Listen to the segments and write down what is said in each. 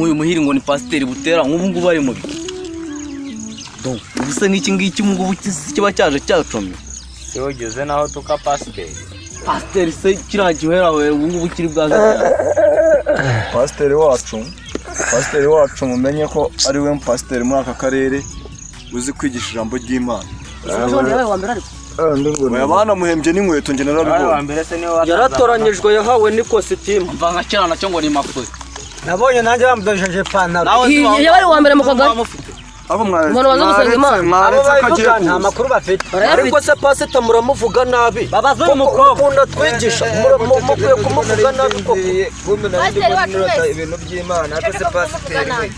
Nk'uyu muhiri ngo ni Pasiteri Butera, nk'ubu ngubu ari mubi. Ubu se nk'iki ngiki ubu ngubu kiba cyaje cyacomye. Se ugeze naho tuka pasiteri? Pasiteri se kiriya gihera ubu ngubu kiri bwaze cyane. Pasiteri wacu, pasiteri wacu, mumenye ko ari we pasiteri muri aka karere uzi kwigisha ijambo ry'Imana. Yabaye uwa mbere ariko. Oya, banamuhembye n'inkweto, njye Wabaye uwa narabibonye. mbere se niwe watanze? Yaratoranyijwe, yahawe n'ikositimu. Mva nka kiriya nacyo ngo ni mapfe. Nabonye nanjye bamudosheje ipantaro. Nawe Yabaye uwa mbere mu kagari. Abo Umuntu waza gusenga Imana. Abo mwaretse babivuga akagiye nta kuza. makuru bafite. Barayafite. Ariko se pasita muramuvuga nabi? Babaze uyu Koko mukobwa. ukunda twigisha, mukwiye kumuvuga nabi koko? Pasiteri wacu mwese. Ibintu by'Imana, ariko se Ceceka pasiteri kumuvuga we nabi.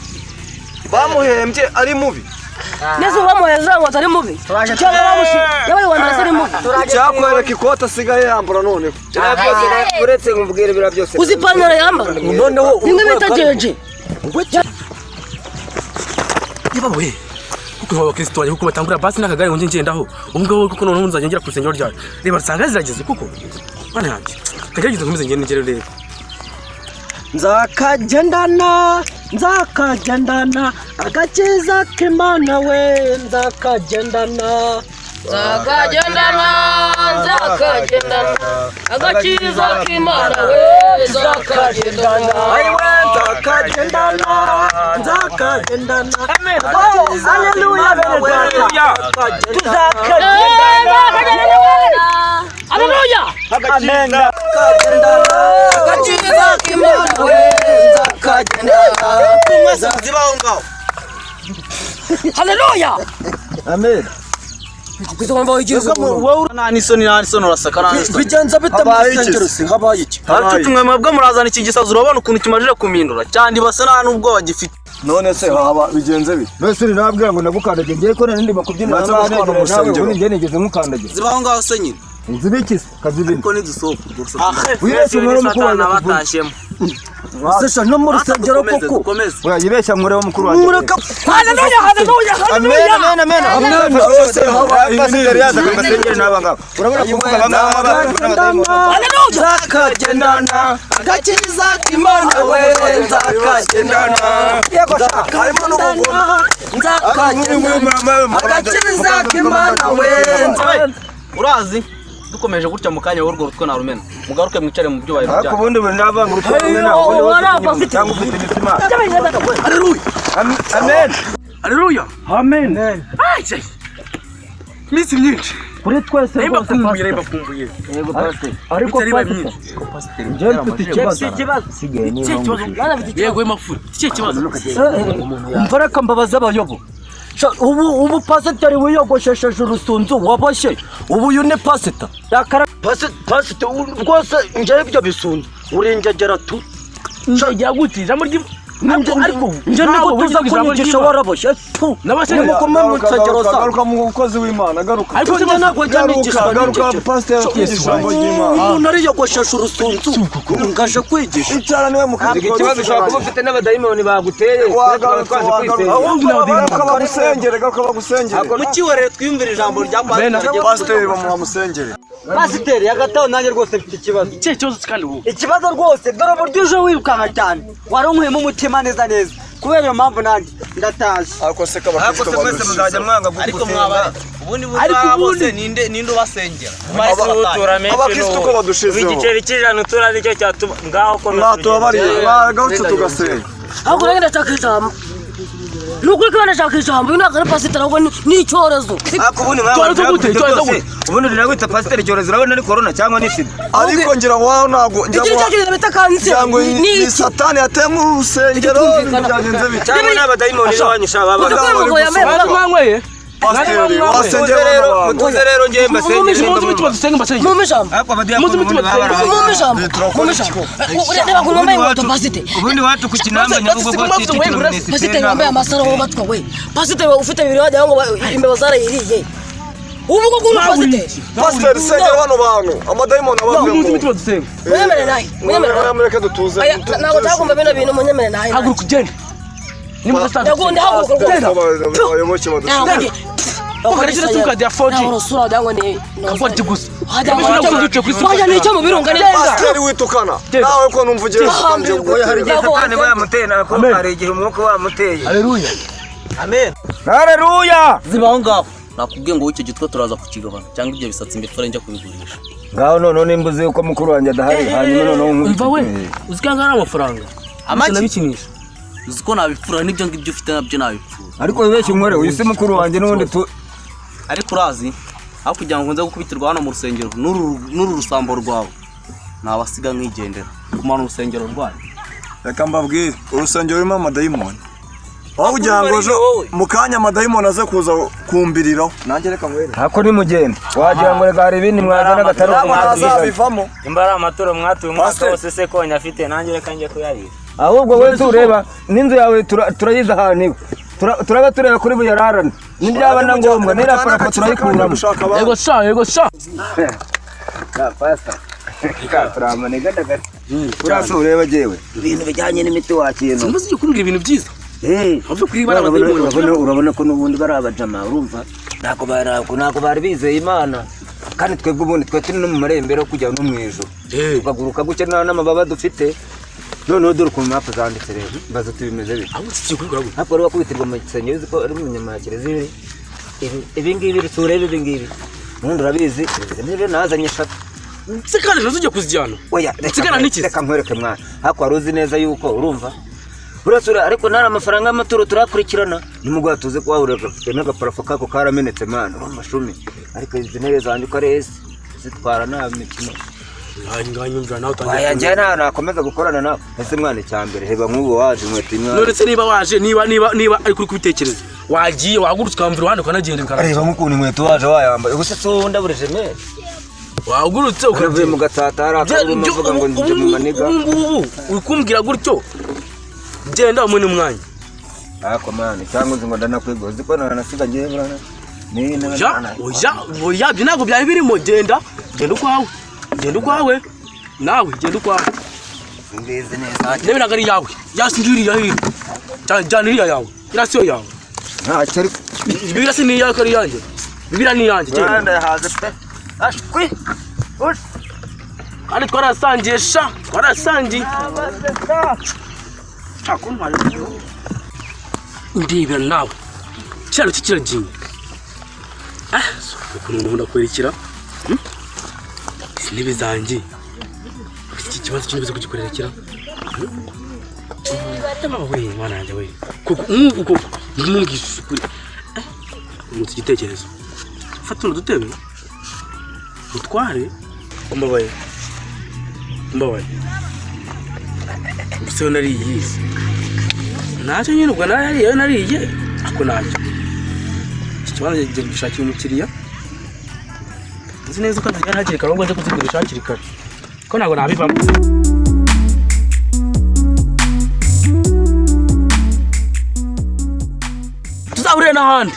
Bamuhembye ari mubi? Nese bamuheza ngo atari mubi cyangwa bamushi yabaye uwa mbere se ari mubi? Icyakwereka ikote asigaye yambara noneho. Biriya byose uretse nkubwire, biriya byose Uzi ipantaro yambara? Noneho Nimwe bita jeje. Niba we kuko abakristo banjye kuko batangura basi n'akagare ngo njye ngendaho ubu ngubu, kuko noneho nzajya ngera ku rusengero ryawe. Reba nsanga zirageze kuko bana yanjye kagerageza nkomeze ngende ngere reba. Nzakagendana, nzakagendana agakiza k'Imana we, nzakagendana. Nzakagendana, nzakagendana agakiza k'Imana we, nzakagendana. Ayiwe, nzakagendana, nzakagendana agakiza k'Imana we, nzakagendana. Haleluya! Amen. Nzakagendana agakiza k'Imana we, nzakagendana. Mwese muzibaho ngaho. Haleluya! Amen. Nta n'isoni, nta n'isoni, urasaka, nta n'isoni. Bigenza bite mu Habaye iki? rusengero se? Habaye iki? Nshuti mwe, mwebwe murazana iki gisazi, urabona ukuntu kimajije kumindura cyane, basa nta n'ubwoba gifite. None se haba bigenze bite? Mbese uri nabwira ngo ndagukandagiye ngiye ko nari ndimo kubyina Mwatse nawe gutwara nawe urusengero. ubundi njye nigeze nkukandagira? Zibaho ngaho se nyine. Nzibiki se kazibini? Ariko nidusohoka urwo rusaku. Wibeshye umwere mukuru wanjye akuvuna. Batashyemo. Sesha no mu rusengero Dukomeze, koko? dukomeze. Oya, yibeshya mwere mukuru wanjye. Mureka. Haleluya, haleluya, haleluya! Amen, amen, amen. Rwose habaye Pasiteri yaza akabasengera n'aba ngaba, urabona kuvuga aba ngaba. Haleluya! Nzakagendana agakiza k'Imana we, nzakagendana, nzakagendana, nzakagendana agakiza k'Imana we. Urazi dukomeje gutya mu kanya wowe urwo rutwe narumena. Mugaruke mwicare mu byubahiro Ariko byanyu. ubundi buri navanga urutwe rumwe nawe ubundi wowe ufite inyuma cyangwa ufite imitima. Amen. Haleluya, amen. Ay, iminsi myinshi. Kuri twese Nimba rwose. kumbuye, nimba Pastor. kumbuye. Ariko Bitari bibaye pastor, myinshi. njyewe mfite ikibazo. Ikihe kibazo? Yego mafuri, ikihe kibazo? Umva, reka mbabaze abayobo. Sha, ubu pasiteri wiyogoshesheje urusunzu waboshye, ubu uyu ni pasita? Pasita rwose, njyewe ibyo bisunzu uringegera tu. Njya gute ijambo ry'Imana? Ariko Njye ntabwo niko tuza wivuga ijambo kunyigisha ry'Imana. waraboshye tu. N'abasore- Nimugume mu nsengero Garuka, zanyu. garuka mu mukozi w'Imana, garuka. Ariko Njye ntabwo njya Garuka, nigishwa garuka, n'ingegera. pasiteri atwigisha ijambo ry'Imana. Umuntu ariyogoshesha urusunzu ngaje kwigisha? Icara niwe mukozi. Ikibazo ushobora kuba ufite n'abadayimoni baguteye, twe tukaba Wagarutse, twaje wagarutse. kwisengera. Ahubwo garuka bagusengere, garuka bagusengere. Mukiwerere twiyumvire ijambo rya pasiteri. Pasiteri bamuha musengere. Pasiteri, hagati aho nanjye rwose mfite ikibazo. Ikihe kibazo kandi wowe? Ikibazo rwose, dore uburyo uje wirukanka cyane, wari unkuyemo umutima neza neza. Kubera iyo mpamvu nanjye ndataje. Ariko se Ariko k'abakristo se mwese muzajya badushize. mwanga Ariko gusenga? mwaba ubundi Ariko buriya bose ubundi- ninde ubasengera? Abakristo ko badushizeho. Igiceri cy'ijana utura nicyo cyatuma ngaho komeza. Mwatubabariye, mwagarutse tugasenga. Ahubwo nanjye ndashaka ijambo, ni ukuri ko ndashaka ijambo. Uyu ntabwo ari pasiteri, ahubwo ni icyorezo. Ariko ubundi mwaba Icyorezo gute? Icyorezo byose, ubundi rinagwita pasiteri icyorezo, urabona ni corona cyangwa ni sida? Ariko ngira ngo waho ntabwo ngira Iki ngo nicyo kintu bita kanseri. ngira ngo Ni ni iki? Satani yateye mu rusengero, byagenze bite? Cyangwa ni abadayimoni b'iwanyu sha baba? Uzi ko uyu mugabo yambaye Mwaje mwanyweye? Pasiteri Mutuze wasengera rero, abantu. mutuze rero, ngiye mbasengere. Muzi umutima dusenge, mbasenge. Mumpe ijambo. Ariko abadiyakoni Muzi ubundi umutima baba dusenge. barahaye. Mumpe ijambo. Turakora Mumpe iki ijambo. koko? Reba ukuntu wambaye inkweto, pasiteri. Ubundi iwacu ku Kinamba, Nyabugogo, Kicukiro, minisiteri. Pasiteri wambaye amasaro w'abatwa we, pasiteri ufite bibiri wagira ngo imbeba zarayiriye. Ubu koko uri pasiteri? Pasiteri, sengera bano bantu amadayimoni Muzi abavemo. umutima dusenge. Munyemere nahe, munyemere nahe. Mureke dutuze. Aya, ntabwo nshaka bino bintu, munyemere nahe. Haguruka ugende. Nimba udashaka Ndagu ndahaguruka rwose. Abayoboke badushize. Ntabwo. Ukarekera simukadi ya 4G. Nawe urusura wagira ngo ni Kavati gusa. Wagira ngo Kabisa naguze uciye kuri Wagira simukadi. ni icyo mu birunga neza. Pasiteri witukana nawe ko numva ugiye gukambye Oya, hari igihe Ntabwo satani wasenze. yamuteye nako hari igihe umwuka wamuteye. Haleluya. Amen. Haleluya. Ziba aho ngaho. Nakubwiye ngo icyo gitwe turaza kukigabana cyangwa ibyo bisatsi mbitware njya kubigurisha. Ngaho noneho nimba uzi yuko mukuru wanjye adahari hanyuma noneho Umva we, uzi ko aya ari amafaranga. Amaki? Nabikinisha. Uzi ko nabipfura n'ibyo ngibyo ufite nabyo nabipfura. Ariko wibeshye unkwere uyu si mukuru wanjye n'ubundi tu Ariko urazi aho kugira ngo nze gukubitirwa hano mu rusengero n'uru rusambo rwawe nabasiga nkigendera kumana urusengero rwayo. Reka mbabwire urusengero rurimo amadayimoni. Aho kugira ngo ejo mu kanya amadayimoni aze kuza kumbiriraho. Nanjye reka nkwereke. Hako nimugenda wagira ngo reka hari ibindi mwazana agataro Ntabwo ntazabivamo. Nimba ari amaturo mwatuye umwaka Pastor. wose se konye afite nanjye reka njye kuyarira. Ahubwo we tureba n'inzu yawe turayizi ahantu iwe. Turaba tureba kuri buyararane nibyaba na ngombwa nira parafo turayikuramo. Yego sha, yego sha. Urasa ureba jewe ibintu bijyanye n'imiti wakintu. Simba ugiye kumbwira ibintu byiza. Uvuye kuri bariya badayimoni. Urabona ko n'ubundi bari abajama urumva ntabwo bari bizeye Imana kandi twebwe ubundi twe turi no mu marembera yo kujya no mu ijuru tukaguruka gutya nta n'amababa dufite. Noneho dore ukuntu mapu zanditse rero mbaza uti bimeze bite. Ahubwo tugiye kubikora gute? Hapo wari wakubitirwa mu gisenge uzi ko ari mu nyama ya kiliziya ibi ngibi urebe ibi ngibi ubundi urabizi izi ntebe nazanye eshatu. Se kandi ejo tujya kuzijyana. Oya, Nsigara n'ikizi. reka nkwereke mwana hako wari uzi neza yuko urumva burasura ariko nari amafaranga y'amaturo turakurikirana nimugwa tuze kuhahurira gafite n'agaparafo kako karamenetse mwana urumva shumi ariko izi ntebe zanjye uko ari ese zitwara nta mikino. Nganyumvira nawe utangiye. Oya njye nta nakomeza gukorana nawe ese mwana icyambere heba nk'ubu waje inkweto imwe. None se niba waje niba niba niba ari kuri kubitekereza wagiye wahagurutse ukamvira iruhande ukanagenda bikarangira. Reba nk'ukuntu inkweto waje wayambaye ubuse si wowe ndaburije mere. Wahagurutse Uvuye ukagenda. mu gatsata hari akaruru uvuga ngo njye mu maniga. Ubu ngubu uri kumbwira gutyo genda umwe n'umwanya. Ako mwana cyangwa uzi ngo ndanakwigwa uzi ko nanasiga ngiye burana. Ni Oya oya oya ibyo ntabwo byari birimo genda genda ukwawe genda ukwawe nawe genda ukwawe. Mbizi neza. Intebe ntabwo ari iyawe yasi ngiriya hino jyana iriya yawe iriya siyo yawe. Ntacyo ariko. Bibiliya si ni iyawe ko ari iyanjye. Bibiliya ni iyanjye genda. Rwanda yahaze pe. Ashwi. Kandi twarasangiye sha twarasangiye. Ndebera nawe kiraro cye kiragiye. Ah, ukuntu nkunda kwerekera. Izi ntebe zanjye. Iki kibazo cy'intebe zo kugikorerekera. Mama we mwana yanjye we. Kuko nk'uku koko ntimwumvise ukuri. Umunsi igitekerezo. Fata uno dutebe. Utware. Umbabaye. Umbabaye. Ubuse nariye. Ntacyo nyine ubwo nariye nariye. Ako ntacyo. Iki kibanza ngiye gushakira umukiriya. Nzi neza ko nzajya hakiri kare ahubwo nje kuzigurisha hakiri kare. Ko ntabwo nabivamo. Tuzahurire n'ahandi.